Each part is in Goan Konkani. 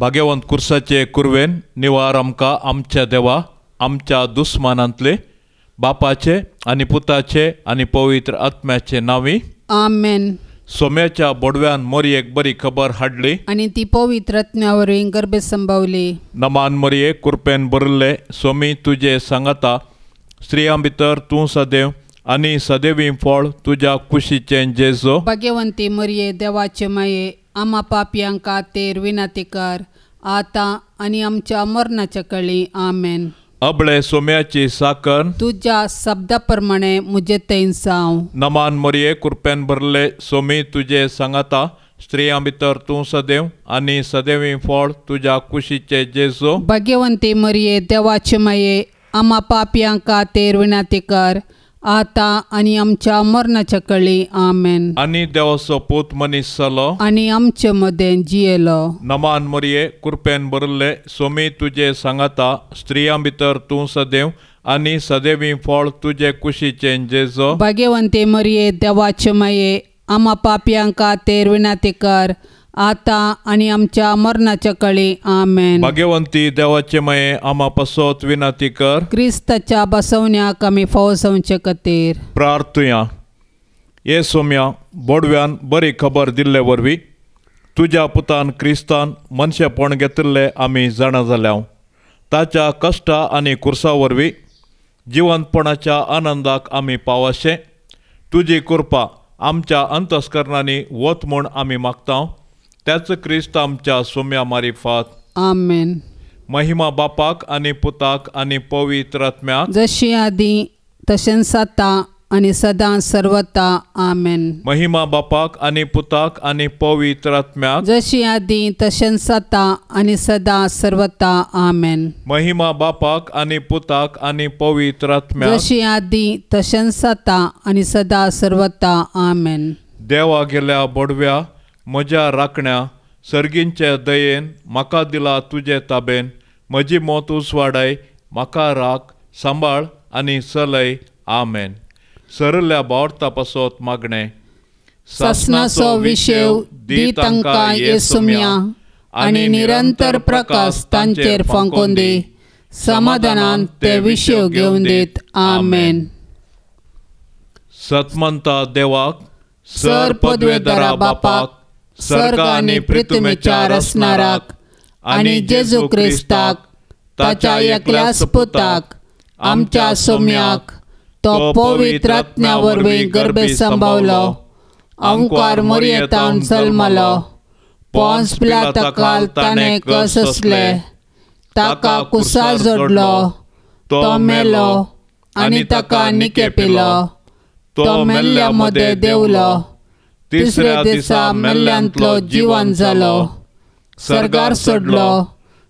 भाग्यवंत कुर्साचे कुरवेन निवार आमकां आमच्या देवा आमच्या दुस्मानांतले बापाचे आनी पुताचे आनी पवित्र आत्म्याचे नांवी आमेन. सोम्याच्या बोडव्यान मोरयेक बरी खबर हाडली आनी ती पवित्र आत्म्या वरवीं गर्भे संभवली. नमान मोरये कुरपेन भरिल्ले सोमी तुजे सांगाता स्त्रियां भितर तूं सदैव आनी सदैवी फळ तुज्या कुशीचें जेजो. भाग्यवंती मरये देवाचे माये आमा पापयांक खातीर विनंती कर आतां आनी आमच्या मरणाच्या कळी. आमेन. अबळे सोम्याची साकर तुज्या शब्दा प्रमाणे म्हजे थंय जावं. नमान मरये कुरपेन भरले सोमी तुजे सांगाता स्त्रियां भितर तूं सदैव आनी सदैवी फळ तुज्या कुशीचे जेजो. भाग्यवंती मरये देवाचे माये आमा पापयांक खातीर विनंती कर आतां आनी आमच्या मरणाच्या कळी. आमेन. आनी देवाचो पूत मनीस जालो आनी आमचे मदें जियेलो. नमान मरये कुरपेन भरिल्ले सोमी तुजे सांगाता स्त्रियां भितर तूं सदैव आनी सदैवी फळ तुजे कुशीचें जेजो. भाग्यवंती मरये देवाचे माये आमा पापयांक खातीर विनंती कर आतां आनी आमच्या मरणाच्या कळी. आमेन. भाग्यवंती देवाचे माये आमा पासत विनंती कर क्रिस्ताच्या बसवण्याक आमी फावो जावचे खातीर. प्रार्थुया. हे सोम्या बोडव्यान बरी खबर दिल्ले वरवीं तुज्या पुतान क्रिस्तान मनशेपण घेतिल्ले आमी जाणा जाल्या. ताच्या कश्टा आनी कुर्सा वरवीं जिवंतपणाच्या आनंदाक आमी पावशे तुजी कृपा आमच्या अंतस्करणांनी वत म्हूण आमी मागता. त्याच क्रिस्त आमच्या सोम्या मारिफात. आमेन. महिमा बापाक आनी पुताक आनी पवित्र आत्म्याक जशी आदी तशेंच आतां आनी सदां सर्वता. आमेन. महिमा बापाक आनी पुताक आनी पवित्र आत्म्याक जशी आदी तशेंच आतां आनी सदां सर्वता. आमेन. महिमा बापाक आनी पुताक आनी पवित्र आत्म्याक जशी आदी तशेंच आतां आनी सदां सर्वता. आमेन. देवा गेल्या बोडव्या म्हज्या राखण्या सर्गींचे दयेन म्हाका दिला तुजे ताबेन म्हजी मोत उसवाडाय म्हाका राख सांबाळ आनी चलय. आमेन. सरल्या बावडता पासत मागणें. सासणाचो विशेव दी तांकां येसुम्या आनी निरंतर प्रकाश तांचेर फांकोवन दी. समाधानान ते विशेव घेवन दीत. आमेन. सतमंता देवाक सर पदवेदारा बापाक सर्ग आनी पृथ्वीच्या रचणाराक आनी जेजू क्रिस्ताक ताच्या एकल्याच पुताक आमच्या सोम्याक तो पवित्र आत्म्या वरवीं गर्भे संभवलो अंकार मोरयेतावन जल्मलो पोन्स पिलाताकाल ताणें कससले ताका कुसार जोडलो तो मेलो आनी ताका निकेपिलो तो मेल्ल्या मदें देंवलो तिसऱ्या दिसा मेल्ल्यांतलो जिवन जालो सर्गार सोडलो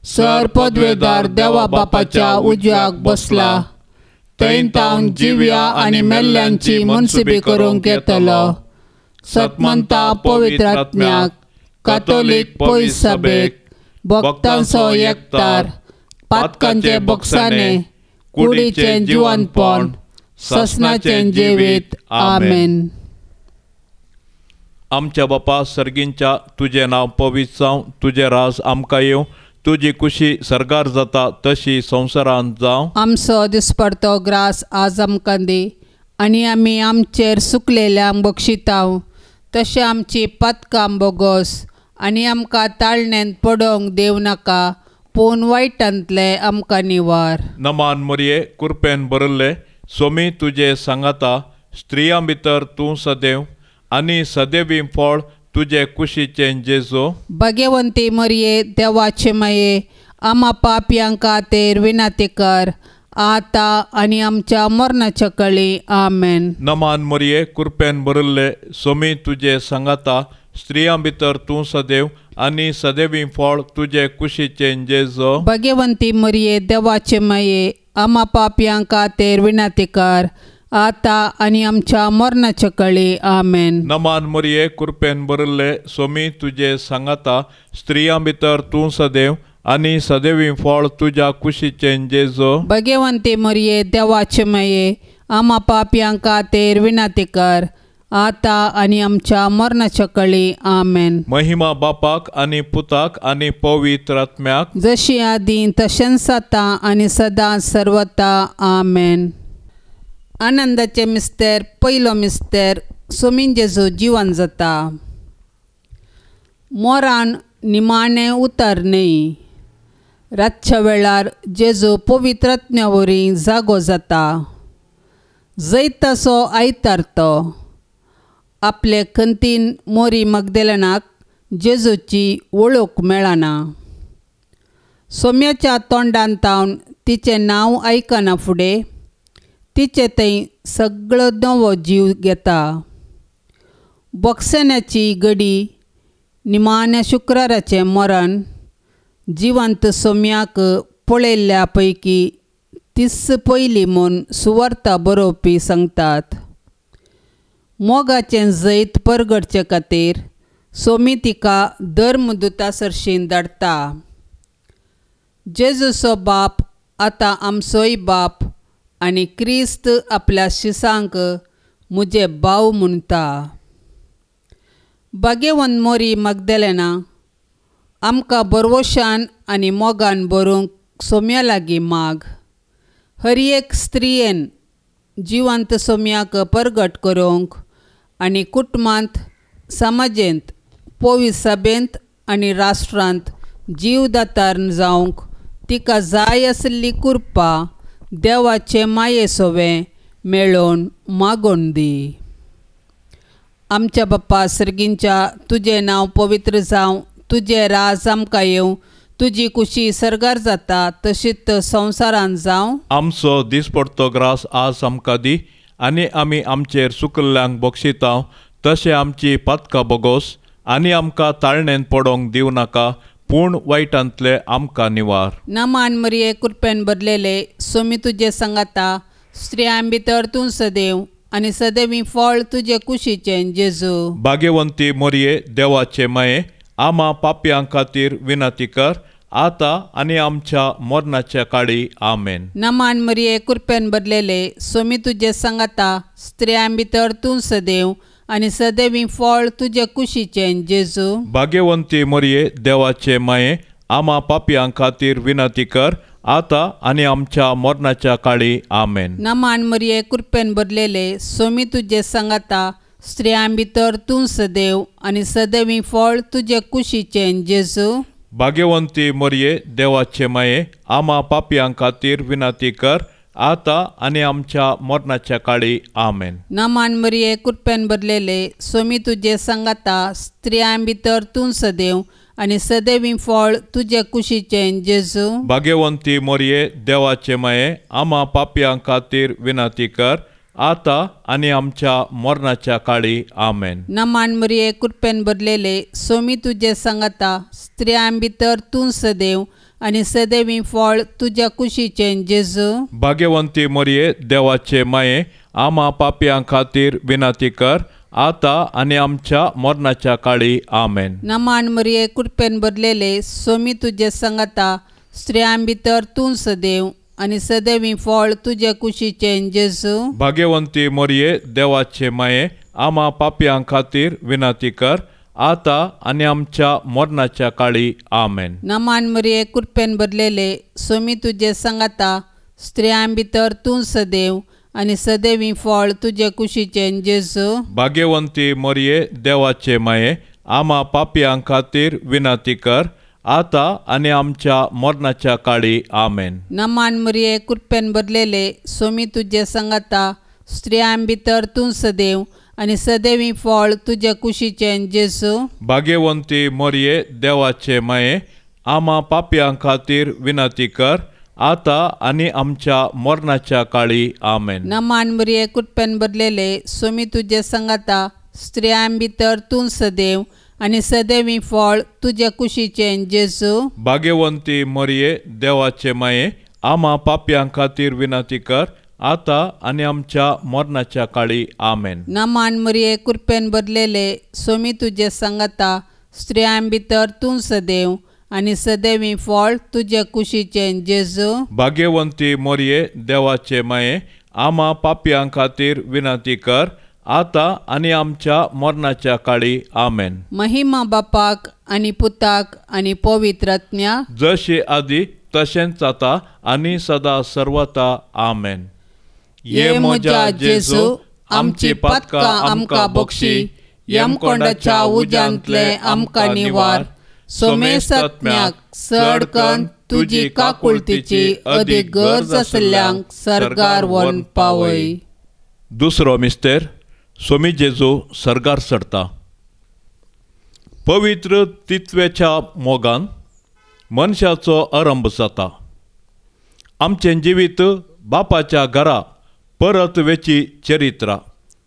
सर पदवेदार देवा बापाच्या उजव्याक बसला थंय तावन जिव्या आनी मेल्ल्यांची मनसुबी करूंक येतलो. सतमंता पवित्र आत्म्याक कातोलीक पयस सभेक भक्तांचो एकतार पातकांचे बक्षाणे कुडीचें जिवनपण ससनाचें जिवीत. आमेन. आमच्या बापा सर्गींच्या तुजें नांव पवित्र जावं तुजें राज आमकां येवं तुजी कुशी सर्गार जाता तशी संवसारांत जावं. आमचो दिसपडतो ग्रास आज आमकां दी आनी आमी आमचेर सुकलेल्यांक बक्षितांव तशें आमची पातकां बोगोस आनी आमकां ताळण्यांत पडोवंक देव नाका पूण वायटांतले आमकां निवार. नमान मोरये कुरपेन भरिल्ले सोमी तुजे सांगाता स्त्रियां भितर तूं सदैव आनी सदैवी फळ तुजे कुशीचें जेजो. भाग्यवंती मरये देवाचे माये आमा पापयां खातीर विनंती कर आतां आनी आमच्या मरणाच्या कळी. आमेन. नमान मरये कुरपेन भरिल्ले सोमी तुजे सांगाता स्त्रियां भितर तूं सदैव आनी सदैवी फळ तुजे कुशीचें जेजो. भाग्यवंती मरये देवाचे माये आमा पापयां खातीर विनंती कर आतां आनी आमच्या मरणाच्या कळी. आमेन. नमान मरये कुरपेन भरिल्ले सोमी तुजे सांगाता स्त्रियां भितर तूं सदैव आनी सदैवी फळ तुज्या कुशीचें जेजो. भाग्यवंती मरये देवाचे माये आमा पापयां खातीर विनंती कर आतां आनी आमच्या मरणाच्या कळी. आमेन. महिमा बापाक आनी पुताक आनी पवित्र आत्म्याक, जशी आदीं तशेंच आतां आनी सदां सर्वता. आमेन. आनंदाचे मिस्तेर पयलो मिस्तेर सोमीन जेजू जिवन जाता. मोरान निमाणें उतर न्हय. रातच्या वेळार जेजू पवित्र आत्म्या वरवीं जागो जाता. जैताचो आयतार तो. आपले खंतीन मोरी मगदेलनाक जेजूची वळख मेळना. सोम्याच्या तोंडान तावन तिचें नांव आयकना फुडें तिचे थंय सगळो नवो जीव घेता. बोक्सण्याची गडी निमाण्या शुक्राराचें मरण जिवंत सोम्याक पळयल्ल्या पैकी तीच पयली म्हूण सुवार्ता बरोवपी सांगतात. मोगाचें जैत परगटचे खातीर सोमी तिका धर्मदूता सरशीं धाडटा. जेजूचो बाप आतां आमचोय बाप आनी क्रिस्त आपल्या शिसांक म्हजे भाव म्हणटा. भाग्यवंत मोरी मगदेलेना आमकां बरवशान आनी मोगान बरोवंक सोम्या लागीं माग. हर एक स्त्रियेन जिवंत सोम्याक परगट करूंक आनी कुटुंबांत, समाजेंत, पोवी सभेंत आनी राष्ट्रांत जीवदातार जावंक तिका जाय आशिल्ली कृपा देवाचे माये सोवें मेळोवन मागोवन दी. आमच्या बाप्पा सर्गींच्या, तुजें नांव पवित्र जावं, तुजें राज आमकां येवं, तुजी कुशी सर्गार जाता तशीच संवसारांत जावं. आमचो दिसपडतो ग्रास आज आमकां दी आनी आमी आमचेर सुकल्ल्यांक बक्षिता तशें आमची पातकां बोगोस आनी आमकां ताळणेन पडोंक दिवं नाका, पूण वायटांतले आमकां निवार. नमान मरिये, कृपेन भरलेले, सोमी तुजे सांगाता, स्त्रियां भितर तूं सदैव आनी सदैवी फळ तुजे कुशीचें जेजू. भाग्यवंती मरिये, देवाचे माये, आमा पापयां खातीर विनंती कर, आतां आनी आमच्या मरणाच्या काळी. आमेन. नमान मरिये, कृपेन भरलेले, सोमी तुजे सांगाता, स्त्रियां भितर तूं सदैव आनी सदैवी फळ तुजे कुशीचें जेजू. भाग्यवंती मरिये, देवाचे माये, आमा पापयां खातीर विनंती कर, आतां आनी आमच्या मरणाच्या काळी. आमेन. नमान मरिये, कृपेन भरलेले, सोमी तुजे सांगाता, स्त्रियां भितर तूं सदैव आनी सदैवी फळ तुजे कुशीचें जेजू. भाग्यवंती मरिये, देवाचे माये, आमा पापयां खातीर विनंती कर, आतां आनी आमच्या मरणाच्या काळी. आमेन. नमान मरिये, कृपेन भरलेले, सोमी तुजे सांगाता, स्त्रियां भितर तूं सदैव आनी सदैवी फळ तुजे कुशीचें जेजू. भाग्यवंती मरिये, देवाचे माये, आमा पापयां खातीर विनंती कर, आतां आनी आमच्या मरणाच्या काळी. आमेन. नमान मरिये, कृपेन भरलेले, सोमी तुजे सांगाता, स्त्रियां भितर तूं सदैव आनी सदैवी फळ तुज्या कुशीचें जेजू. भाग्यवंती मरिये, देवाचे माये, आमा पापयां खातीर विनंती कर, आतां आनी आमच्या मरणाच्या काळी. आमेन. नमान मरिये, कृपेन भरलेले, सोमी तुजे सांगाता, स्त्रियां भितर तूं सदैव आनी सदैवी फळ तुजे कुशीचें जेजू. भाग्यवंती मरिये, देवाचे माये, आमा पापयां खातीर विनंती कर, आतां आनी आमच्या मरणाच्या काळी. आमेन. नमान मरिये, कृपेन भरलेले, सोमी तुजे सांगाता, स्त्रियां भितर तूं सदैव आनी सदैवी फळ तुजे कुशीचें जेजू. भाग्यवंती मरिये, देवाचे माये, आमा पापयां खातीर विनंती कर, आतां आनी आमच्या मरणाच्या काळी. आमेन. नमान मरिये, कृपेन भरलेले, सोमी तुजे सांगाता, स्त्रियां भितर तूं सदैव आनी सदैवी फळ तुजे कुशीचें जेजू. भाग्यवंती मरिये, देवाचे माये, आमा पापयां खातीर विनंती कर, आतां आनी आमच्या मरणाच्या काळी. आमेन. नमान मरिये, कृपेन भरलेले, सोमी तुजे सांगाता, स्त्रियां भितर तूं सदैव आनी सदैवी फळ तुजे कुशीचें जेजू. भाग्यवंती मरिये, देवाचे माये, आमा पापयां खातीर विनंती कर, आतां आनी आमच्या मरणाच्या काळी. आमेन. नमान मरिये, कृपेन भरलेले, सोमी तुजे सांगाता, स्त्रियां भितर तूं सदैव आनी सदैवी फळ तुजे कुशीचें जेजू. भाग्यवंती मरिये, देवाचे माये, आमा पापयां खातीर विनंती कर, आतां आनी आमच्या मरणाच्या काळी. आमेन. महिमा बापाक आनी पुताक आनी पवित्र आत्म्या, जशी आदी तशेंच आतां आनी सदा सर्वता. आमेन. ये म्हज्या जेजू, आमची पातकां आमकां बक्षी, यमकोंडाच्या उज्यांतले आमकां निवार, सोमेसात्म्याक चड कन्न तुजी काकुळतीची अदीक गरज आसल्ल्यांक सर्गार व्हरून पावय. दुसरो मिस्तेर, सोमी जेजू सर्गार चडता. पवित्र तित्वेच्या मोगान मनशाचो आरंभ जाता. आमचें जिवीत बापाच्या घरा परत वेची चरित्रा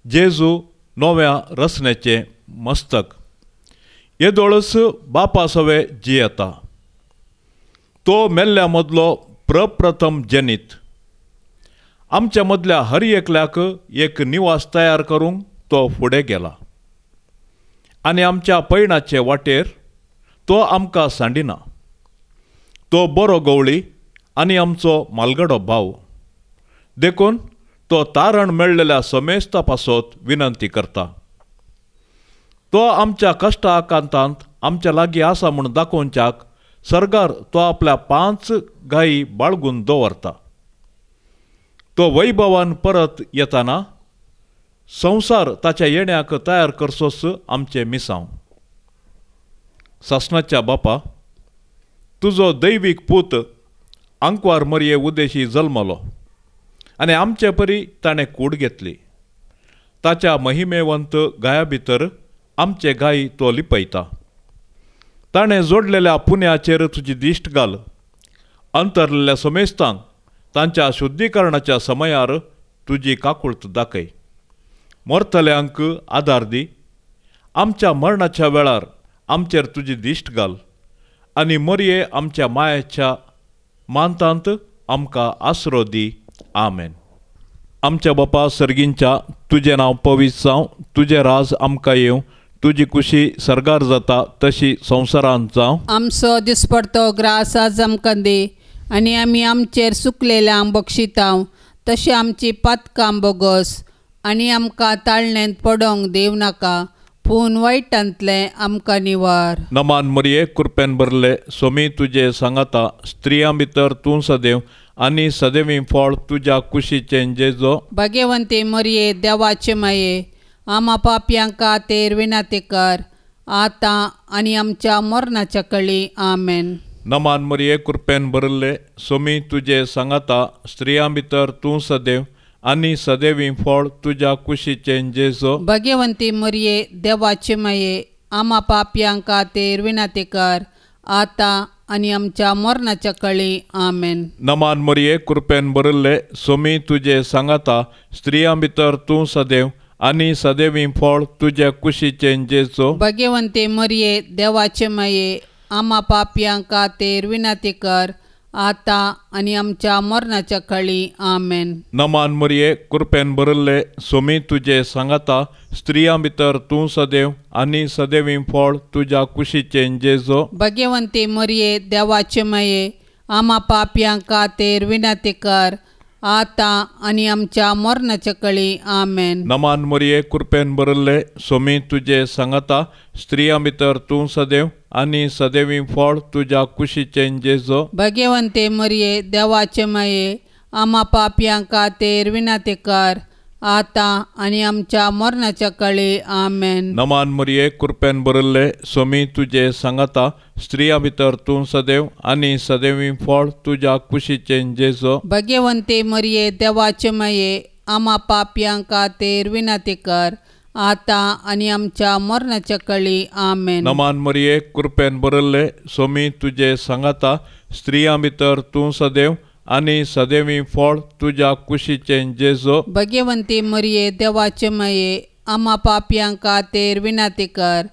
जेजू नव्या रचनेचें मस्तक येदोळस बापा सवे जियेता. तो मेल्ल्या मदलो प्रप्रथम जनीत. आमच्या मदल्या हर एकल्याक एक निवास तयार करूंक तो फुडें गेला आनी आमच्या पयणाचे वाटेर तो आमकां सांडिना. तो बरो गवळी आनी आमचो मालगडो भाव, देखून तो तारण मेळ्ळेल्या समेस्ता पासत विनंती करता. तो आमच्या कश्टा आकांतांत आमच्या लागीं आसा म्हूण दाखोवच्याक सर्गार तो आपल्या 5 गायी बाळगून दवरता. तो वैभवान परत येताना संवसार ताच्या येण्याक तयार करसोच आमचें मिसांव. सासणाच्या बापा, तुजो दैवीक पूत आंकवार मरये उदेशी जल्मलो आनी आमचे परी ताणें कूड घेतली. ताच्या महिमेवंत गाया भितर आमचे गायी तो लिपयता. ताणें जोडलेल्या पुण्याचेर तुजी दिश्ट घाल. अंतरलेल्या समेस्तांक तांच्या शुद्धीकरणाच्या समयार तुजी काकुळत दाखय. मरतल्यांक आदार दी. आमच्या मरणाच्या वेळार आमचेर तुजी दिश्ट घाल आनी मरये आमच्या मायेच्या मानतांत आमकां आसरो दी. आमेन. आमच्या बापा सर्गींच्या, तुजें नांव पवित्र जावं, तुजें राज आमकां येवं, तुजी कुशी सर्गार जाता तशी संवसारांत जावं. आमचो दिसपडतो ग्रास आज आमकां दी आनी आमी आमचेर सुकलेल्यांक बक्षितांव तशें आमची पातकां बोगस आनी आमकां ताळणेंत पडोंक देव नाका, पूण वायटांतलें आमकां निवार. नमान मरये, कृपेन भरले, सोमी तुजे सांगाता, स्त्रियां भितर तूं सदैव आनी सदैवी फळ तुज्या कुशीचें जेजो. भाग्यवंती मरये, देवाचे माये, आमा पापयांक खातीर विनंती कर, आतां आनी आमच्या मरणाच्या कळी. आमेन. नमान मरये, कृपेन भरले, सोमी तुजे सांगाता, स्त्रियां भितर तूं सदैव आनी सदैवी फळ तुज्या कुशीचें जेजो. भाग्यवंती मरये, देवाचे माये, आमा पापयांक खातीर विनंती कर, आतां आनी आमच्या मरणाच्या कळी. आमेन. नमान मरये, कृपेन भरले, सोमी तुजे सांगाता, स्त्रियां भितर तूं सदैव आनी सदैवी फळ तुज्या कुशीचें जेजो. भाग्यवंती मरये, देवाचे माये, आमा पापयांक खातीर विनंती कर, आतां आनी आमच्या मरणाच्या कळी. आमेन. नमान मरये, कृपेन भरले, सोमी तुजे सांगाता, स्त्रियां भितर तूं सदैव आनी सदैवी फळ तुज्या कुशीचें जेजो. भाग्यवंती मरये, देवाचे माये, आमा पापयांक खातीर विनंती कर, आतां आनी आमच्या मरणाच्या कळी. आमेन. नमान मरये, कृपेन भरले, सोमी तुजे सांगाता, स्त्रियां भितर तूं सदैव आनी सदैवी फळ तुज्या कुशीचें जेजो. भाग्यवंती मरये, देवाचे माये, आमा पापयांक खातीर विनंती कर, आतां आनी आमच्या मरणाच्या कळी. आमेन. नमान मरये, कृपेन भरले, सोमी तुजे सांगाता, स्त्रियां भितर तूं सदैव आनी सदैवी फळ तुज्या कुशीचें जेजो. भाग्यवंती मरये, देवाचे माये, आमा पापयांक खातीर विनंती कर, आतां आनी आमच्या मरणाच्या कळी. आमेन. नमान मरये, कृपेन भरले, सोमी तुजे सांगाता, स्त्रियां भितर तूं सदैव आनी सदैवी फळ तुज्या कुशीचें जेजो. भाग्यवंती मरये, देवाचे माये, आमा पापयांक खातीर विनंती कर,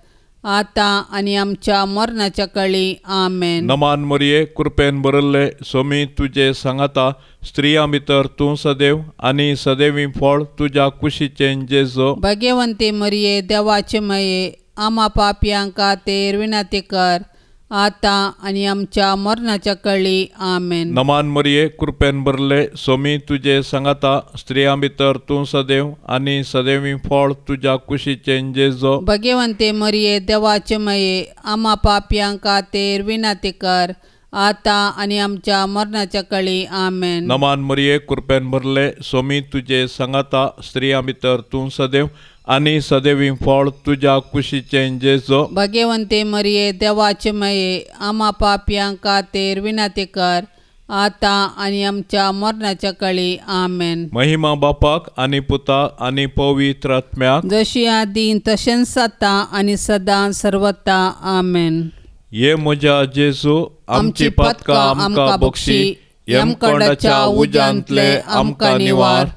आतां आनी आमच्या मरणाच्या कळी. आमेन. नमान मरये, कृपेन भरले, सोमी तुजे सांगाता, स्त्रियां भितर तूं सदैव आनी सदैवी फळ तुज्या कुशीचें जेजो. भाग्यवंती मरये, देवाचे माये, आमा पापयांक खातीर विनंती कर, आतां आनी आमच्या मरणाच्या कळी. आमेन. नमान मरिये, कृपेन भरले, सोमी तुजे सांगाता, स्त्रियां भितर तूं सदैव आनी सदैवी फळ तुज्या कुशीचें जेजो. भगवंते मरिये, देवाचे मये, आमा पापयां खातीर विनंती कर, आतां आनी आमच्या मरणाच्या कळी. आमेन. नमान मरिये, कृपेन भरले, सोमी तुजे सांगाता, स्त्रियां भितर तूं सदैव आनी सदैवी फळ तुज्या कुशीचें जेजो. भगवंते मरिये, देवाचे मये, आमा पापयां खातीर विनंती कर, आतां आनी आमच्या मरणाच्या कळी. आमेन. महिमा बापाक आनी पुता आनी पवित्र आत्म्याक, जशी आदीं तशेंच आतां आनी सदां सर्वता. आमेन. ये म्हज्या जेजू, आमची पातकां आमकां बक्षी, यमकोंडाच्या उज्यांतले आमकां निवार,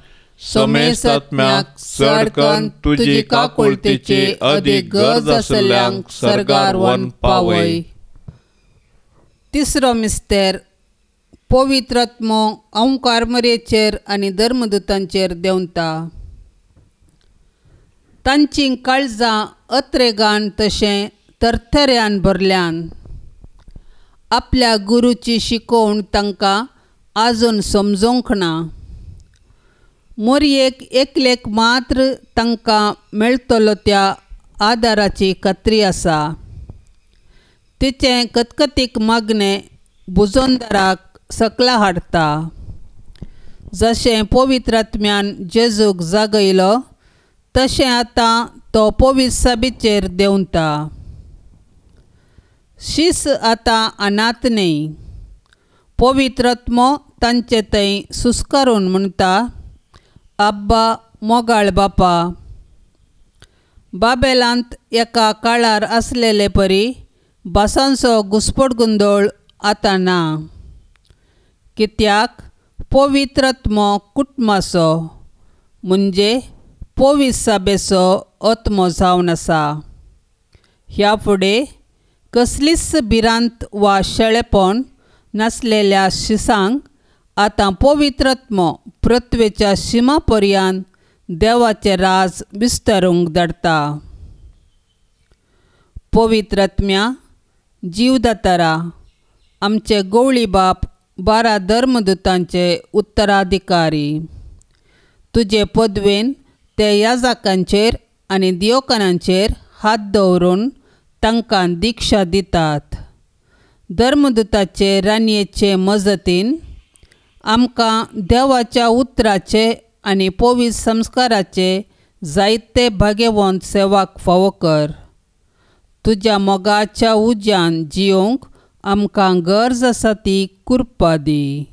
समेस्तात्म्याक चड करून तुजी काकुळतेची अदीक गरज आसल्ल्यांक सर्गार व्हरून पावय. तिसरो मिस्तेर, पवित्र आत्मो ओंकार मरयेचेर आनी धर्मदूतांचेर देंवता. तांचीं काळजां अत्रेगान तशें थरथऱ्यान भरल्यान. आपल्या गुरूची शिकोवण तांकां आजून समजूंक ना. मोरयेक एकलेक मात्र तांकां मेळटलो त्या आदाराची खात्री आसा. तिचें कतकतीक मागणें बुजोंदराक सकला हाडटा. जशें पवित्र आत्म्यान जेजूक जागयलो तशें आतां तो पवित्र साबीचेर देंवता. शीस आतां अनाथ न्हय. पवित्र आत्मो तांचे थंय सुस्कारून म्हणटा, आब्बा मोगाळ बापा. बाबेलांत एका काळार आसलेले परी भासांचो घुस्पट गोंदळ आतां ना. कित्याक पवित्र आत्मो कुटुंबाचो म्हणजे पवित्र साबेचो आत्मो जावन आसा. ह्या फुडें कसलीच भिरांत वा शेळेपण नासलेल्या शिसांक आतां पवित्र आत्मो पृथ्वेच्या शिमा पर्यंत देवाचें राज विस्तारूंक धाडटा. पवित्र आत्म्या जीवदातारा, आमचे गवळी बाप 12 धर्मदूतांचे उत्तराधिकारी, तुजे पदवेन ते याजकांचेर आनी दियोकानांचेर हात दवरून तांकां दिक्षा दितात. धर्मदूताचे राणयेचे मजतीन आमकां देवाच्या उतराचे आनी पवित्र संस्काराचे जायते भाग्यवंत सेवाक फावो कर. तुज्या मोगाच्या उज्यान जियोंक आमकां गरज आसा ती कृपा दी.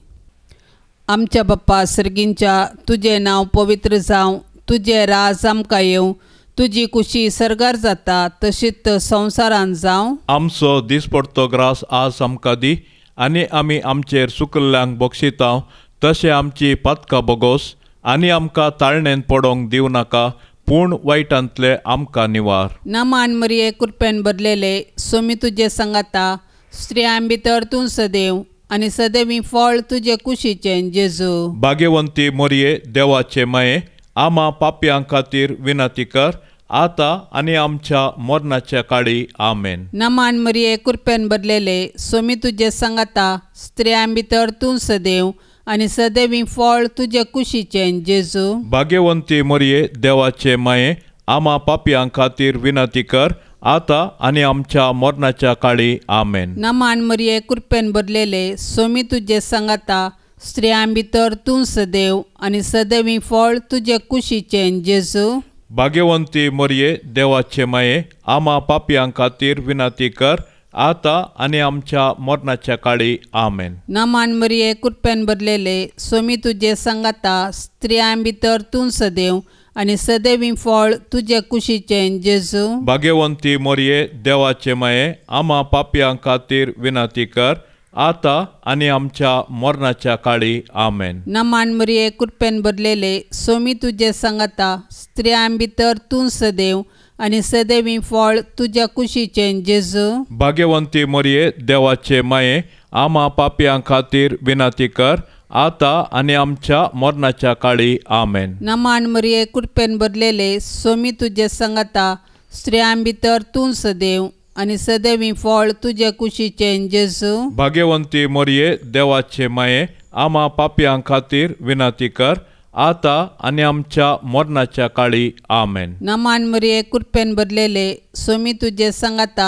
आमच्या बाप्पा सर्गींच्या, तुजें नांव पवित्र जावं, तुजें राज आमकां येवं, तुजी कुशी सर्गार जाता तशीच संवसारांत जावं. आमचो दिसपडतो ग्रास आज आमकां दी, आनी आमी आमचेर सुकल्ल्यांक बक्षिता तशें आमची पातकां बोगोस, आनी आमकां ताळणेन पडोंक दिवं नाका, पूण वायटांतले आमकां निवार. नमान मरिये, कृपेन भरलेले, सोमी तुजे सांगाता, स्त्रियां भितर तूं सदैव आनी सदैवी फळ तुजे कुशीचें जेजू. भाग्यवंती मरिये, देवाचे माये, आमा पापयां खातीर विनंती कर, आतां आनी आमच्या मरणाच्या काळी. आमेन. नमान मरिये, कृपेन भरलेले, सोमी तुजे सांगाता, स्त्रियां भितर तूं सदैव आनी सदैवी फळ तुजे कुशीचें जेजू. भाग्यवंती मरिये, देवाचे माये, आमा पापयां खातीर विनंती कर, आतां आनी आमच्या मरणाच्या काळी. आमेन. नमान मरिये, कृपेन भरलेले, सोमी तुजे सांगाता, स्त्रियां भितर तूं सदैव आनी सदैवी फळ तुजे कुशीचें जेजू. भाग्यवंती मरिये, देवाचे माये, आमा पापयां खातीर विनंती कर, आतां आनी आमच्या मरणाच्या काळी. आमेन. नमान मरिये, कृपेन भरलेले, सोमी तुजे सांगाता, स्त्रियां भितर तूं सदैव आनी सदैवी फळ तुजे कुशीचें जेजू. भाग्यवंती मरिये, देवाचे माये, आमा पापयां खातीर विनंती कर, आतां आनी आमच्या मरणाच्या काळी. आमेन. नमान मरिये, कृपेन भरलेले, सोमी तुजे सांगाता, स्त्रियां भितर तूं सदैव आनी सदैवी फळ तुज्या कुशीचें जेजू. भाग्यवंती मरिये, देवाचे माये, आमा पापयां खातीर विनंती कर, आतां आनी आमच्या मरणाच्या काळी. आमेन. नमान मरिये, कृपेन भरलेले, सोमी तुजे सांगाता, स्त्रियां भितर तूं सदैव आनी सदैवी फळ तुजे कुशीचें जेजू. भाग्यवंती मरिये देवाचे माये, आमा पापयां खातीर विनंती कर आता आनी आमच्या मरणाच्या काळी. आमेन. नमान मरिये, कृपेन भरलेले, स्वामी तुजे सांगाता,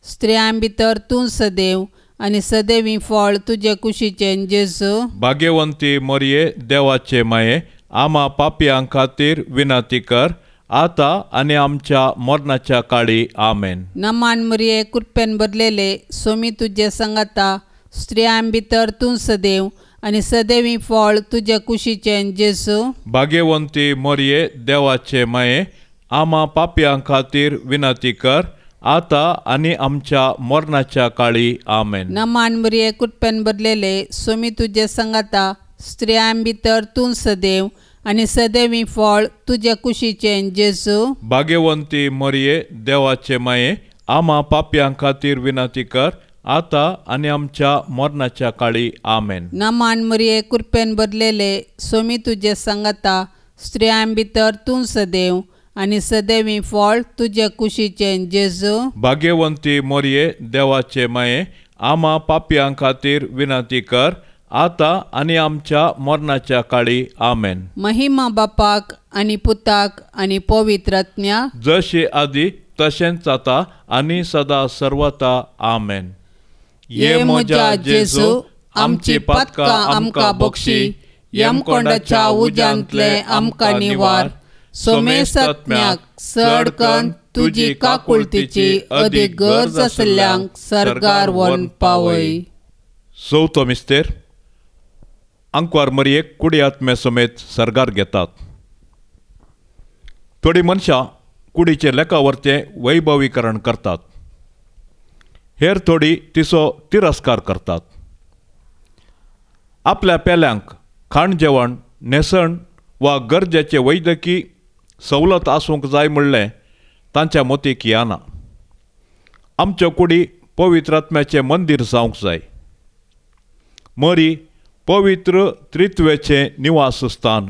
स्त्रियां भितर तूं सदैव आनी सदैवी फळ तुजे कुशीचें जेजू. भाग्यवंती मरिये देवाचे माये, आमा पापयां खातीर विनंती कर आता आनी आमच्या मरणाच्या काळी. आमेन. नमान मरिये, कृपेन भरलेले, स्वामी तुजे सांगाता, स्त्रियां भितर तूं सदैव आनी सदैवी फळ तुजे कुशीचें जेजू. भाग्यवंती मरिये देवाचे माये, आमा पापयां खातीर विनंती कर आता आनी आमच्या मरणाच्या काळी. आमेन. नमान मरिये, कृपेन भरलेले, स्वामी तुजे सांगाता, स्त्रियां भितर तूं सदैव आनी सदैवी फळ तुजे कुशीचें जेजू. भाग्यवंती मरिये देवाचे माये, आमा पापयां खातीर विनंती कर आता आनी आमच्या मरणाच्या काळी. आमेन. नमान मरिये, कृपेन भरलेले, स्वामी तुजे सांगाता, स्त्रियां भितर तूं सदैव आनी सदैवी फळ तुजे कुशीचें जेजू. भाग्यवंती मरिये देवाचे माये, आमा पापयां खातीर विनंती कर आता आनी आमच्या मरणाच्या काळी. आमेन. महिमा बापाक आनी पुताक आनी पवित्र आत्म्या, जशी आदी तशेंच आता आनी सदा सर्वता. आमेन. ये म्हज्या जेजू, आमची पातकां आमकां बक्षी, यमकोंडाच्या उज्यांतले आमकां निवार, सोमेसात्म्याक चड कन्न तुजी काकुळतीची अदीक गरज आशिल्ल्यांक सर्गार व्हरून पावय. चवथो मिस्तेर. आंकवार मरियेक कुडी आत्मे समेत सर्गार घेतात. थोडीं मनशां कुडीचें लेखावरचें वैभवीकरण करतात, हेर थोडी तिचो तिरस्कार करतात. आपल्या पेल्यांक खाण जेवण, न्हेसण वा गरजेचे वैद्यकी सवलत आसूंक जाय म्हणलें तांच्या मतीक येना. आमच्यो कुडी पवित्र आत्म्याचें मंदीर जावंक जाय. मरी पवित्र त्रित्वेचें निवास स्थान.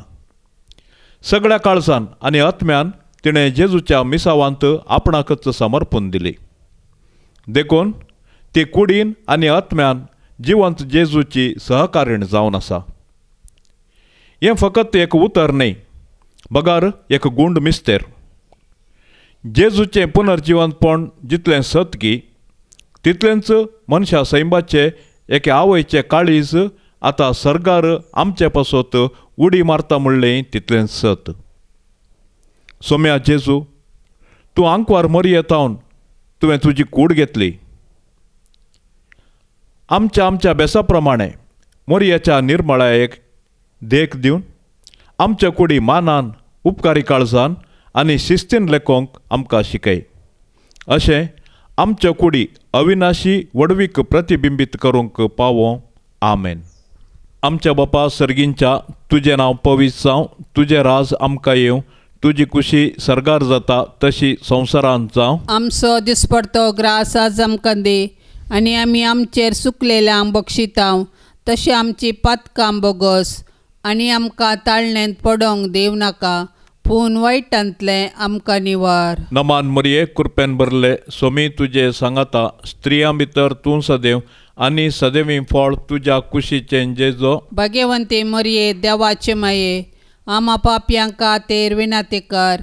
सगळ्या काळजान आनी आत्म्यान तिणें जेजूच्या मिसावांत आपणाकच समर्पण दिली. देखून ती कुडीन आनी आत्म्यान जिवंत जेजूची सहकारीण जावन आसा. हें फकत एक उतर न्हय, बगर एक गुंड मिस्तेर. जेजूचें पुनर्जिवंतपण जितलें सत की तितलेंच मनशा सैमाचे एके आवयचें काळीज आतां सर्गार आमचे पासत उडी मारता म्हणलें तितलेंच सत. सोम्या जेजू, तूं आंकवार मरयेतावन तुवें तुजी कूड घेतली. आमच्या आमच्या बेसा प्रमाणे मोरयेच्या निर्मळायेक देख दिवन आमच्या कुडी मानान, उपकारी काळजान आनी शिस्तीन लेखोंक आमकां शिकय. अशें आमच्या कुडी अविनाशी वडवीक प्रतिबिंबीत करूंक पावो. आमेन. आमच्या बापा सर्गींच्या, तुजें नांव पवित्र जावं, तुजें राज आमकां येवं, तुजी कुशी सर्गार जाता तशी संवसारांत जावं. आमचो दिसपडतो ग्रास आज आमकां दी आनी आमी आमचेर सुकलेल्यांक बक्षितांव तशें आमची पातकां बोगस आनी आमकां ताळणेंत पडोंक देव नाका, पूण वायटांतलें आमकां निवार. नमान मरिये, कृपेन भरले, स्वामी तुजे सांगाता, स्त्रियां भितर तूं सदैव आनी सदैवी फळ तुज्या कुशीचें जेजो. भाग्यवंती मरिये देवाचे माये, आमा पापयांक खातीर विनंती कर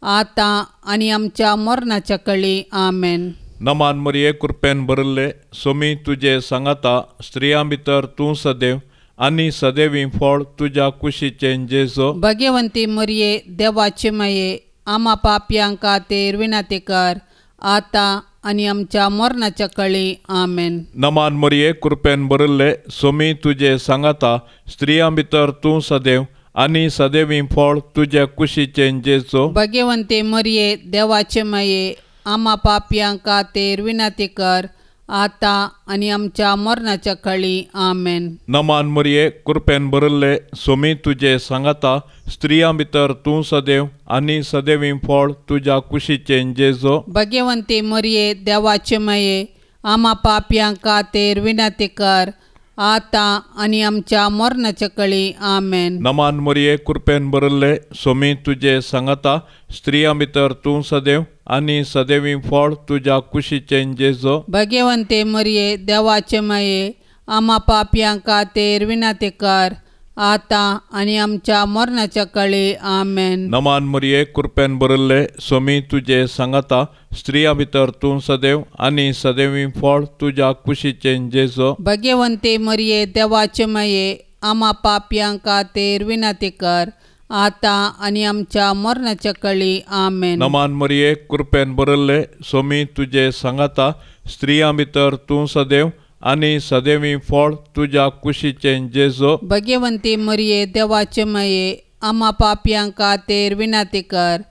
आतां आनी आमच्या मरणाच्या कळी. आमेन. नमान मरिये, कृपेन भरले, स्वामी तुजे सांगाता, स्त्रियां भितर तूं सदैव आनी सदैवी फळ तुज्या कुशीचें जेजो. भाग्यवंती मरिये देवाचे माये, आमा पापयांक खातीर विनंती कर आतां आनी आमच्या मरणाच्या कळी. आमेन. नमान मरिये, कृपेन भरले, स्वामी तुजे सांगाता, स्त्रियां भितर तूं सदैव आनी सदैवी फळ तुज्या कुशीचें जेजो. भाग्यवंती मरिये देवाचे माये, आमा पापयांक खातीर विनंती कर आतां आनी आमच्या मरणाच्या कळी. आमेन. नमान मरिये, कृपेन भरले, स्वामी तुजे सांगाता, स्त्रियां भितर तूं सदैव आनी सदैवी फळ तुज्या कुशीचें जेजो. भाग्यवंती मरिये देवाचे माये, आमा पापयांक खातीर विनंती कर आतां आनी आमच्या मरणाच्या कळी. आमेन. नमान मरिये, कृपेन भरिल्ले, सोमी तुजे सांगाता, स्त्रियां भितर तूं सदैव आनी सदैवी फळ तुज्या कुशीचें जेजू. भगवंते मरिये, देवाचे माये, आमा पापयां खातीर विनंती कर, आतां आनी आमच्या मरणाच्या कळी. आमेन. नमान मरिये, कृपेन भरिल्ले, सोमी तुजे सांगाता, स्त्रियां भितर तूं सदैव आनी सदैवी फळ तुज्या कुशीचें जेजू. भगवंते मरिये, देवाचे माये, आमा पापयां खातीर विनंती कर, आतां आनी आमच्या मरणाच्या कळी. आमेन. नमान मरिये, कृपेन भरिल्ले, सोमी तुजे सांगाता, स्त्रियां भितर तूं सदैव आनी सदैवी फळ तुज्या कुशीचें जेजू. भगवंती मरिये, देवाचे माये, आमा पापयां खातीर विनंती कर,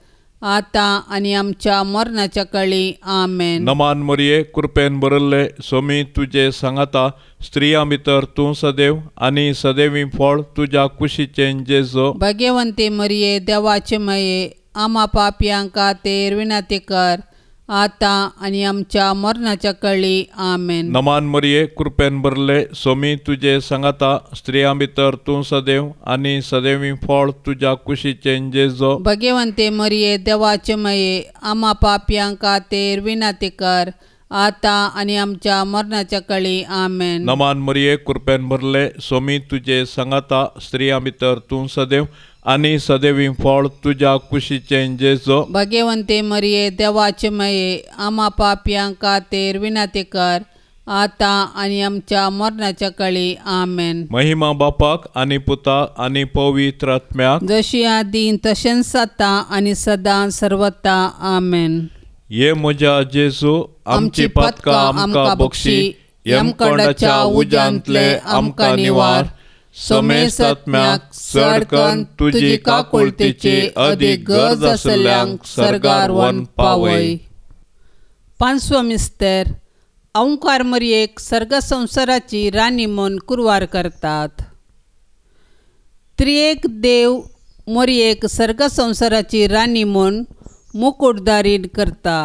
आतां आनी आमच्या मरणाच्या कळी. आमेन. नमान मरिये, कृपेन भरिल्ले, सोमी तुजे सांगाता, स्त्रियां भितर तूं सदैव आनी सदैवी फळ तुज्या कुशीचें जेजू. भगवंती मरिये, देवाचे माये, आमा पापयां खातीर विनंती कर, आतां आनी आमच्या मरणाच्या कळी. आमेन. नमान मरिये, कृपेन भरिल्ले, सोमी तुजे सांगाता, स्त्रियां भितर तूं सदैव आनी सदैवी फळ तुज्या कुशीचें जेजू. भगवंते मरिये, देवाचे माये, आमा पापयां खातीर विनंती कर, आतां आनी आमच्या मरणाच्या कळी. आमेन. नमान मरिये, कृपेन भरिल्ले, सोमी तुजे सांगाता, स्त्रियां भितर तूं सदैव आनी सदैवी फळ तुज्या कुशीचें जेजू. भगवंते मरिये, देवाचे माये, आमा पापयां खातीर विनंती कर, आतां आनी आमच्या मरणाच्या कळी. आमेन. महिमा बापाक आनी पुताक आनी पवित्र आत्म्याक, जशी आदीं तशेंच आतां आनी सदां सर्वता. आमेन. ये म्हज्या जेजू, आमची पातकां आमकां बक्षी, यमकोंडाच्या उज्यांतले आमकां निवार, समेस्त आत्म्याक चड करून तुजी काकुळतीची अदीक गरज आशिल्ल्यांक सर्गार व्हरून पावय. पांचवो मिस्तेर. ओंकार मरियेक सर्ग संवसाराची राणी म्हूण कुरवार करतात. त्रिएक देव मरियेक सर्ग संवसाराची राणी म्हूण मुकुटदारीण करता.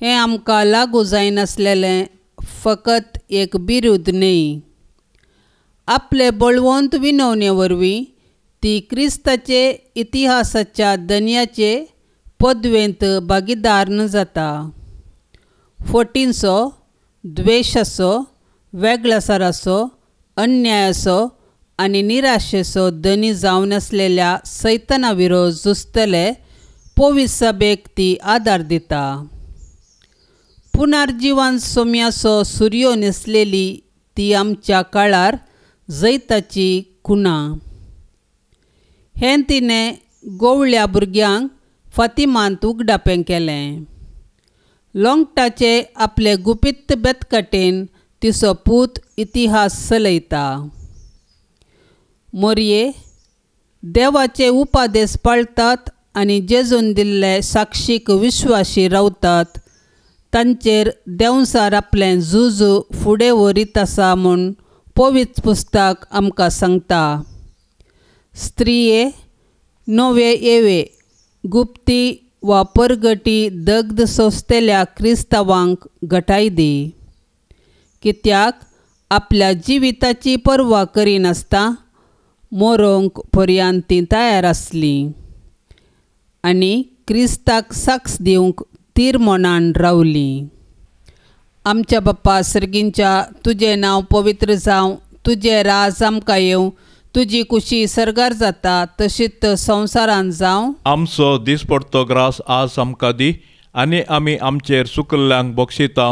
हें आमकां लागू जायनासलेलें फकत एक बिरूद न्हय. आपले बळवंत विनवणे वरवीं ती क्रिस्ताचे इतिहासाच्या दनयाचे पदवेंत भागीदार जाता. फटींचो, द्वेशाचो, वेगळसाराचो, अन्यायाचो आनी निराशेचो धनी जावन आसलेल्या सैताना विरोध झुजतले पवित्र सभेक ती आदार दिता. पुनर्जिवन सोम्याचो सुर्यो न्हेसलेली ती आमच्या काळार जैताची खुणा. हें तिणें गोवळ्या भुरग्यांक फातिमांत उगडापें केलें. लोंगटाचे आपले गुपीत बेतकटेन तिचो पूत इतिहास चलयता. मोरये देवाचे उपादेश पाळटात आनी जेजून दिल्ले साक्षीक विश्वाशी रावतात तांचेर देंवचार आपलें झूज फुडें व्हरीत आसा म्हूण पवित्र पुस्तक आमकां सांगता. स्त्रिये नवे येवे गुप्ती वा परगटी दग्ध सोंसतल्या क्रिस्तांवांक घटाय दी, कित्याक आपल्या जिविताची पर्वा करिनासतना मरोंक पर्यंत तीं तयार आसलीं आनी क्रिस्ताक साक्ष दिवंक तीर मनान रावलीं. आमच्या बाप्पा सर्गींच्या, तुजें नांव पवित्र जावं, तुजें राज आमकां येवं, तुजी कुशी सर्गार जाता तशीच संवसारांत जावं. आमचो दिसपडतो ग्रास आज आमकां दी आनी आमी आमचेर सुकल्ल्यांक बक्षिता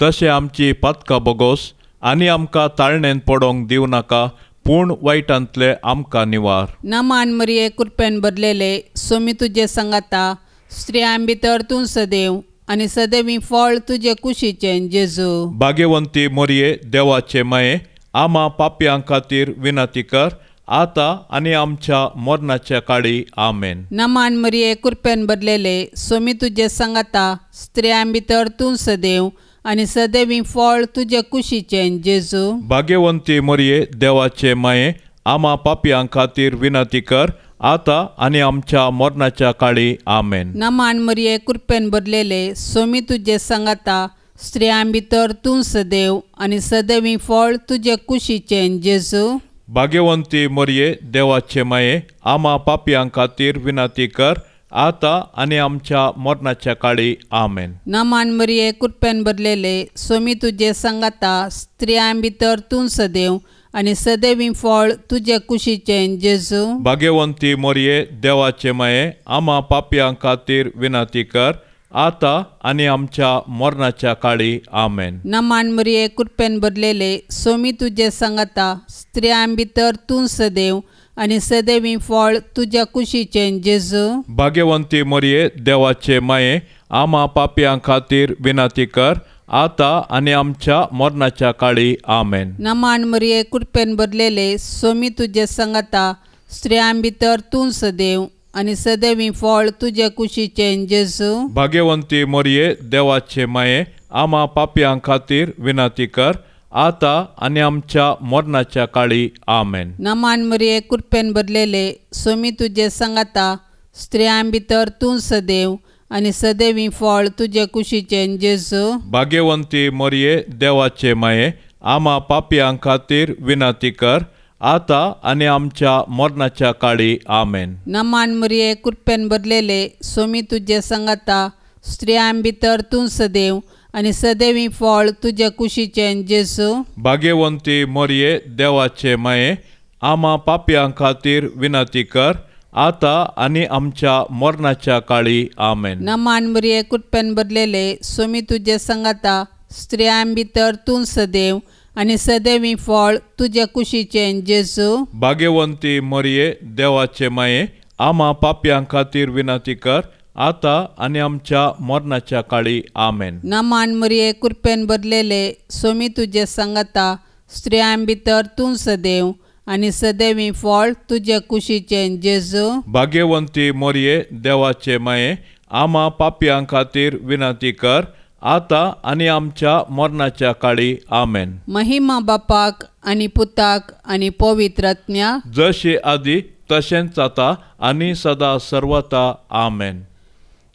तशें आमची पातकां बोगोस आनी आमकां ताळणेन पडोंक दिवं नाका, पूण वायटांतले आमकां निवार. नमान मरिये, कृपेन भरलेले, सोमी तुजे सांगाता, स्त्रियां भितर तूं सदैव आनी सदैवी फळ तुजे कुशीचें जेजू. भाग्यवंती मरिये, देवाचे माये, आमा पापयां खातीर विनंती कर, आतां आनी आमच्या मरणाच्या काळी. आमेन. नमान मरिये, कृपेन भरलेले, सोमी तुजे सांगाता, स्त्रियां भितर तूं सदैव आनी सदैवी फळ तुजे कुशीचें जेजू. भाग्यवंती मरिये, देवाचे माये, आमा पापयां खातीर विनंती कर, आतां आनी आमच्या मरणाच्या काळी. आमेन. नमान मरिये, कृपेन भरलेले, सोमी तुजे सांगाता, स्त्रियां भितर तूं सदैव आनी सदैवी फळ तुजे कुशीचें जेजू. भाग्यवंती मरिये देवाचे माये, आमा पापयां खातीर विनंती कर आतां आनी आमच्या मरणाच्या काळी. आमेन. नमान मरिये, कृपेन भरलेले, स्वामी तुजे सांगाता, स्त्रियां भितर तूं सदैव आनी सदैवी फळ तुजे कुशीचें जेजू. भाग्यवंती मरिये देवाचे माये, आमा पापयां खातीर विनंती कर आतां आनी आमच्या मरणाच्या काळी. आमेन. नमान मरिये, कृपेन भरलेले, स्वामी तुजे सांगाता, स्त्रियां भितर तूं सदैव आनी सदैवी फळ तुज्या कुशीचें जेजू. भाग्यवंती मरिये देवाचे माये, आमा पापयां खातीर विनंती कर आतां आनी आमच्या मरणाच्या काळी. आमेन. नमान मरिये, कृपेन भरलेले, स्वामी तुजे सांगाता, स्त्रियां भितर तूं सदैव आनी सदैवी फळ तुजे कुशीचें जेजू. भाग्यवंती मरिये देवाचे माये, आमा पापयां खातीर विनंती कर आतां आनी आमच्या मरणाच्या काळी. आमेन. नमान मरिये, कृपेन भरलेले, स्वामी तुजे सांगाता, स्त्रियां भितर तूं सदैव आनी सदैवी फळ तुजे कुशीचें जेजू. भाग्यवंती मरिये देवाचे माये, आमा पापयां खातीर विनंती कर आतां आनी आमच्या मरणाच्या काळी. आमेन. नमान मरिये, कृपेन भरलेले, स्वामी तुजे सांगाता, स्त्रियां भितर तूं सदैव आनी सदैवी फळ तुजे कुशीचें जेजू. भाग्यवंती मरिये देवाचे माये, आमा पापयां खातीर विनंती कर आतां आनी आमच्या मरणाच्या काळी. आमेन. नमान मरिये, कृपेन भरलेले, स्वामी तुजे सांगाता, स्त्रियां भितर तूं सदैव आनी सदैवी फळ तुजे कुशीचें जेजू. भाग्यवंती मरिये देवाचे माये, आमा पापयां खातीर विनंती कर आतां आनी आमच्या मरणाच्या काळी. आमेन. नमान मरिये, कृपेन भरलेले, स्वामी तुजे सांगाता, स्त्रियां भितर तूं सदैव आनी सदैवी फळ तुजे कुशीचें जेजू. भाग्यवंती मरिये देवाचे माये, आमा पापयां खातीर विनंती कर आतां आनी आमच्या मरणाच्या काळी. आमेन. महिमा बापाक आनी पुताक आनी पवित्र आत्म्याक, जशी आदी तशेंच आतां आनी सदा सर्वता. आमेन.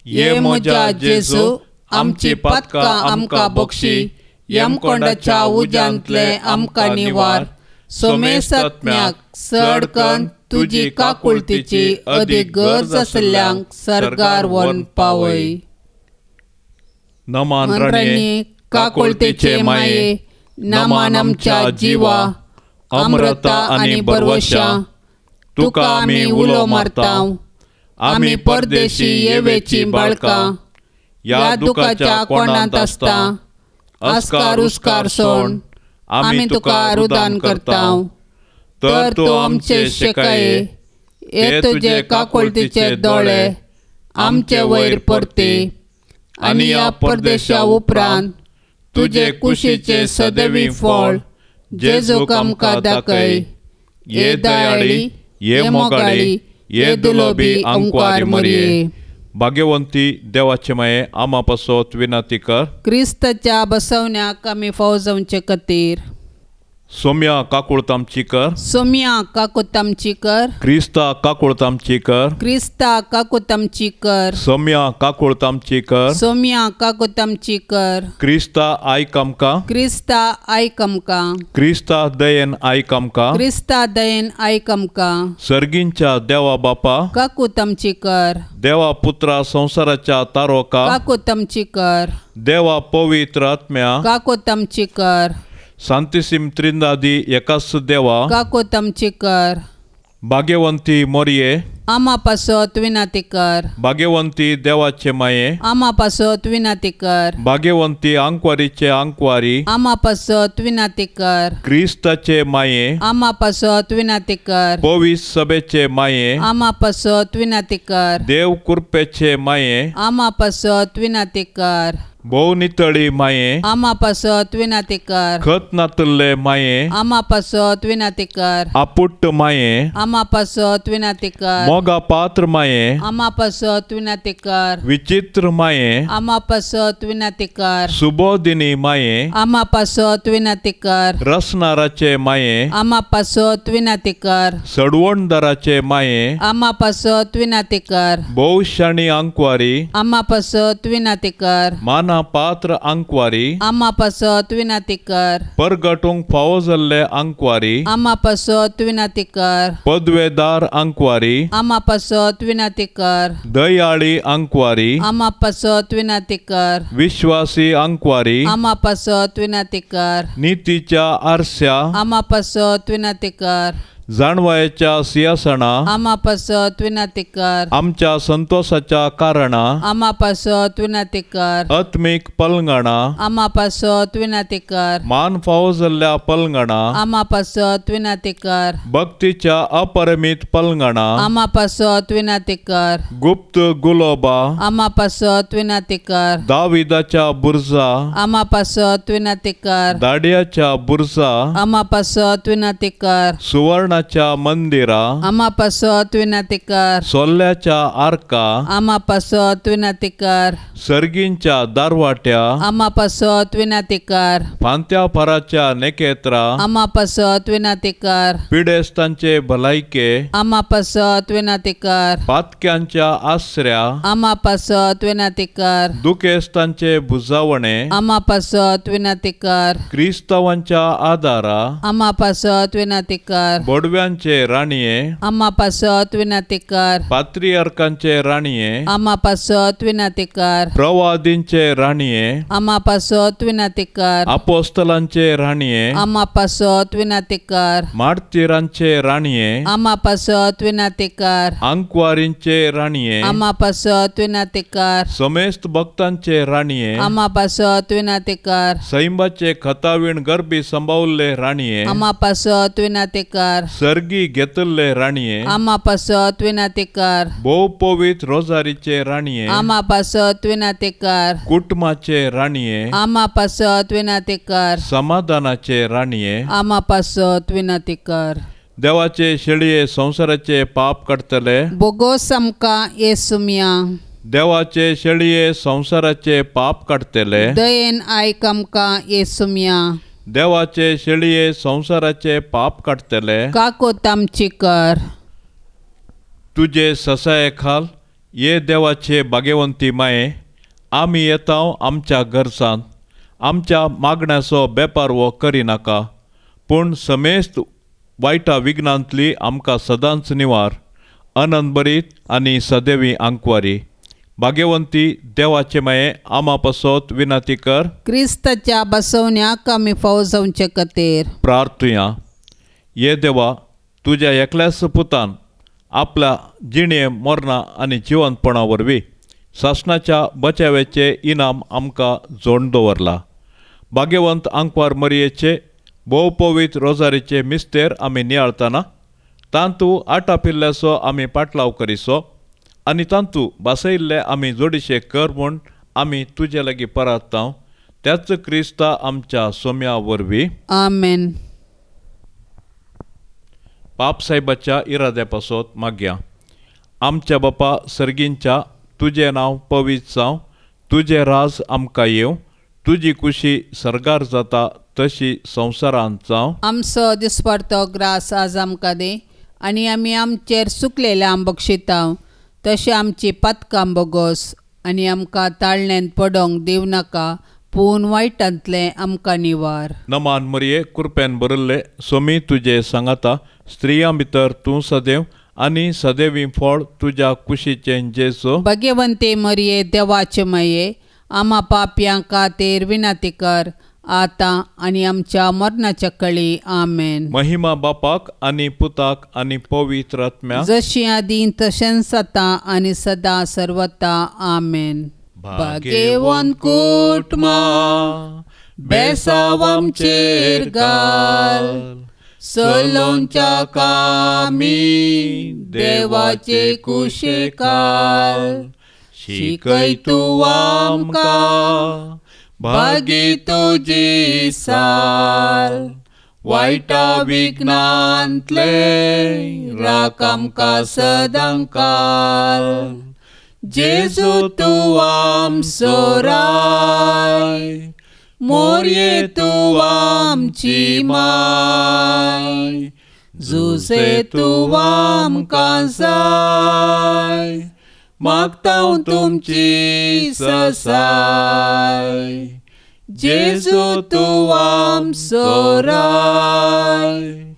ये म्हज्या जेजू, आमची पातकां आमकां बक्षी, यमकोंडाच्या उज्यांतले आमकां निवार, सोमेसात्म्याक चड कन्न तुजी काकुळतीची अदीक गरज आसल्ल्यांक सर्गार व्हरून पावय. नमान राणये, काकुळतीचे माये, नमान आमच्या जिवा, अमृता आनी बरवशा, तुका आमी उलो मारता, आमी परदेशी येवेची बाळकां, ह्या दुखाच्या कोणांत आसता, आस्कार उस्कार सोड आमी तुका रुदान करता, तर तूं आमचे शेकाये, हे तुजे काकुळतीचे दोळे आमचे वयर परते, आनी ह्या परदेशा उपरांत तुजे कुशीचे सदैवी फळ जेजूक आमकां दाखय. हे दयाळी, हे मोगाळी, हे दुलोबी अंकवार मरिये. भाग्यवंती देवाचे माये, आमा पासत विनंती कर. क्रिस्ताच्या बसवण्याक आमी फाव जावचे खातीर. सोम्या काकुळत आमची कर. सोम्या काकुळत आमची कर. क्रिस्ता काकुळत आमची कर. क्रिस्ता काकुळत आमची कर. सोम्या काकुळत आमची कर. सोम्या काकुळत आमची कर. क्रिस्ता आयक आमकां. क्रिस्ता आयक आमकां. क्रिस्ता दयेन आयक आमकां. क्रिस्ता दयेन आयक आमकां. सर्गींच्या देवा बापा काकुळत आमची कर. देवा पुत्रा संवसाराच्या तारोका काकुळत आमची कर. देवा पवित्र आत्म्या काकुळत आमची कर. सांतिसीम त्रिंदादी एकाच देवा काकुळत आमची कर. भाग्यवंती मरिये आमा पासत विनंती कर. भाग्यवंती देवाचे माये आमा पासत विनंती कर. भाग्यवंती आंकवारीचे आंकवारी आमा पासत विनंती कर. क्रिस्ताचे माये आमा पासत विनंती कर. पवित्र सभेचे माये आमा पासत विनंती कर. देव कृपेचे माये आमा पासत विनंती कर. भोव नितळी माये आमा पासत विनंती कर. खत नातल्ले माये आमा पासत विनंती कर. आपुट्ट माये आमा पासत विनंती कर. मोगा पात्र माये आमा पासत विनंती कर. विचित्र माये आमा पासत विनंती कर. सुबोधिनी माये आमा पासत विनंती कर. रसनाराचे माये आमा पासत विनंती कर. सडवणदाराचे माये आमा पासत विनंती कर. भोव शाणी आंकवारी आमा पासत विनंती कर. माना पात्र आंकवारी आमा पासत विनंती कर। परगटूंक फावो जाल्ले आंकवारी आमा पासत विनंती कर। पदवेदार आंकवारी आमा पासत विनंती कर। दयाळी आंकवारी आमा पासत विनंती कर। विश्वासी आंकवारी आमा पासत विनंती कर। नितीच्या आरस्या आमा पासत विनंती कर। जाणवायेच्या सिंहासना आमा पासत विनंती कर। आमच्या संतोषाच्या कारणा आमा पासत विनंती कर। आत्मीक पलंगणा आमा पासत विनंती कर। मान फावो जाल्ल्या पलंगणा आमा पासत विनंती कर। भक्तीच्या अपरिमीत पलंगणा आमा पासत विनंती कर। गुप्त गुलोबा आमा पासत विनंती कर। दाविदाच्या बुर्जा आमा पासत विनंती कर। दाडियाच्या बुर्जा आमा पासत विनंती कर। सुवर्णाच्या मंदिरा आमा पासत विनंती कर। सोल्ल्याच्या आर्का आमा पासत विनंती कर। सर्गींच्या दारवाट्या आमा पासत विनंती कर। फांत्या फराच्या नेकेत्रा आमा पासत विनंती कर। पिडेस्तांचे भलायके आमा पासत विनंती कर। पातक्यांच्या आसऱ्या आमा पासत विनंती कर। दुखेस्तांचे भुजावणे आमा पासत विनंती कर। क्रिस्तावांच्या आदारा आमा पासत विनंती कर। बोडव्यांचे राणये आमा पासत विनंती कर। पात्रियार्कांचे राणये आमा पासत विनंती कर। प्रवादींचे राणये आमा पासत विनंती कर। अपोस्तलांचे राणये आमा पासत विनंती कर। मार्तीरांचे राणये आमा पासत विनंती कर। आंकवारींचे राणये आमा पासत विनंती कर। समेस्त भक्तांचे राणये आमा पासत विनंती कर। सैंबाचे खतावीण गर्भी संभावल्ले राणये आमा पासत विनंती कर। सर्गी घेतल्ले राणये आमा पासत विनंती कर। भोव पवित्र रोजारीचे राणये आमा पासत विनंती कर। कुटुंबाचे राणये आमा पासत विनंती कर। समाधानाचे राणये आमा पासत विनंती कर। देवाचे शेळये संवसाराचे पाप काडटले बोगोस आमकां येसुमिया। देवाचे शेळये संवसाराचे पाप काडटले दयेन आयक आमकां येसुमिया। देवाचे शेळये संवसाराचे पाप काडटले काकोत आमची कर। तुजे ससाये खाल ये देवाचे भाग्यवंती माये आमी येता आमच्या गरजांत आमच्या मागण्याचो बेपारवो करिनाका पूण समेस्त वायटा विघ्नांतली आमकां सदांच निवार। अनंत बरीत आनी सदैवी आंकवारी भाग्यवंती देवाचे माये आमा पासत विनंती कर। क्रिस्ताच्या बसवण्याक आमी फावो जावचे खातीर प्रार्थुया। ये देवा तुज्या एकल्याच पुतान आपल्या जिणे मरणा आनी जिवंतपणा वरवीं सासणाच्या बचाव्याचे इनाम आमकां जोड दवरला। भाग्यवंत आंकवार मरयेचे भोव पवित्र रोजारीचे मिस्तेर आमी नियाळतना तांतू आटापिल्ल्याचो आमी पाटलाव करिसो आनी तांतू बासयिल्ले आमी जोडीशे कर म्हूण आमी तुजे लागीं पराततांव त्याच क्रिस्ता आमच्या सोम्या वरवीं आमेन। पाप साहेबाच्या इराद्या पासत मागया। आमच्या बापा सर्गींच्या तुजें नांव पवित्र जावं, तुजें राज आमकां येवं, तुजी कुशी सर्गार जाता तशी संवसारांत जावं। आमचो दिसपडतो ग्रास आज आमकां दी आनी आमी आमचेर सुकलेल्या बक्षितांव तशें आमची पातकां बोगोस आनी आमकां ताळण्यांत पडोंक दिवं नाका पूण वायटांतलें आमकां निवार। नमान मरये कृपेन भरिल्ले सोमी तुजे सांगाता, स्त्रियां भितर तूं सदैव आनी सदैवी फळ तुज्या कुशीचें जेजू। भाग्यवंती मरये देवाचे माये आमा पापयां खातीर विनंती कर आतां आनी आमच्या मरणाच्या कळी आमेन। महिमा बापाक आनी पुताक आनी पवित्र आत्म्याक, जशी आदीं तशेंच आतां आनी सदां सर्वता आमेन। भाग्यवंत कुटुंबा बेसाव आमचेर घाल, सलोंच्या कामी देवाचे कुशेकाल, शिकय तूं आमकां भागी तुजी साल, वायटा विघ्नांतले राख आमकां सदां काल, जेजू तूं आमचो राय, मोरये तूं आमची माय, जुजे तूं आमकां जाय, मागता तुमची ससाय. जेजू तूं आमचो राय,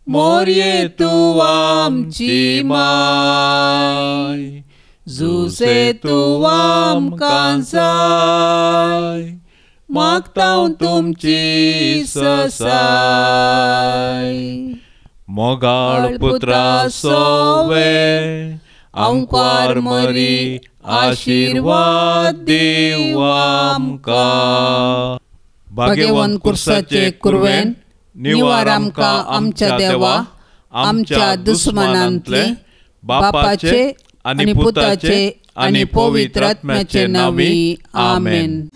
मोरये तूं आमची माय, जुसे तूं आमकां जाय, मागता तुमची ससाय. मोगाळ पुत्रा सोवे आंकवार मरी आशीर्वाद दीव आमकां. भाग्यवंत कुर्साचे कुरवेन निवार आमकां आमच्या देवा आमच्या दुस्मानांतले बापाचे आनी पुताचे आनी पवित्र आत्म्याचे नांवी. आमेन.